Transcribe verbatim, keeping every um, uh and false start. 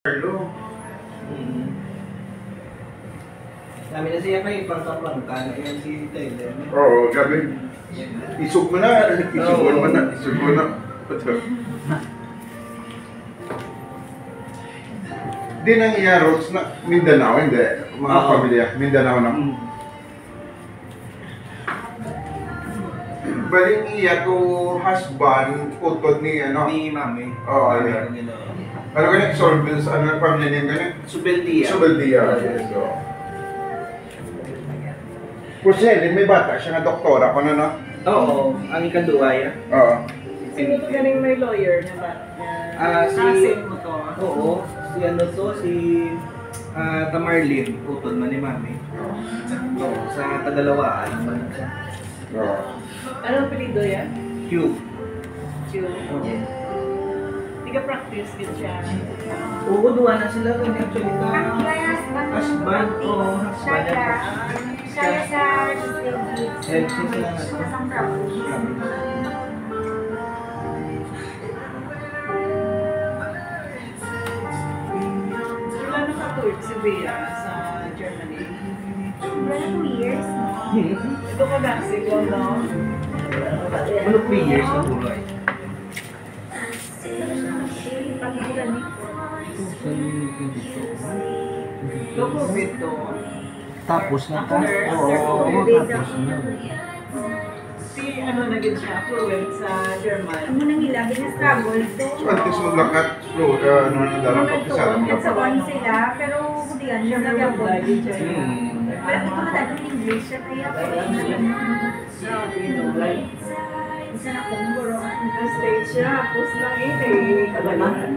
Carlo. Mm. Kami na siya kay pangkapangka na yan si Tyler. Oo, grabe. Isog mo na. Isog mo na. Isog mo na. Di nang iya roots na Mindanao, hindi. Mga Oo. Pamilya, Mindanao na. Mm. Bali ang iya to husband, utod ni ano? Ni Mami. Oo, Mami yeah. Ang Ginoo. Ano ka ni Sorbes, ano ang family name ka ni? Subeldia. Subeldia, yes, so. Pero si Helen, may bata siya nga doktora ko na, no? Oo, ang ikaduha, ya. Oo. Sino to ganing may lawyer nga ba? Ah, si Cousin mo to? Oo, si ano to, si, ah, Tamarlene, utod man ni Mami. Oo. Oo, sa Tagalawaan man siya. Oo. Anong apelyido yan? Q. Q? Oo. Tiga-practice gid siya. Oo, duha na sila. Kaya actually ka Ang kaya husband, husband, oo, practice. Husband. Siya, siya sa L C C. L C C lang. Siya sa practice. Wala na ka-tour si Bea sa Germany? Wala, two years na. Ito ka Mexico, no? Ano, three years na po, right? Pag-ulan ni Two thousand twenty-two. Two thousand twenty-two. Tapos na ta? After, Oo, after oo, COVID. Tapos na. Si ano na gid siya, fluent sa German. Amo nang ila, gina-struggle to. So, at least maglakat, bro, uh, ano na dala, Mga pagkasal. Sa one sila, pero hindi yan siya nag-abot. Hmm. Wala ko matag English siya, kaya pwede na lang. Sa States siya, tapos lang eh, kay Kabalahan.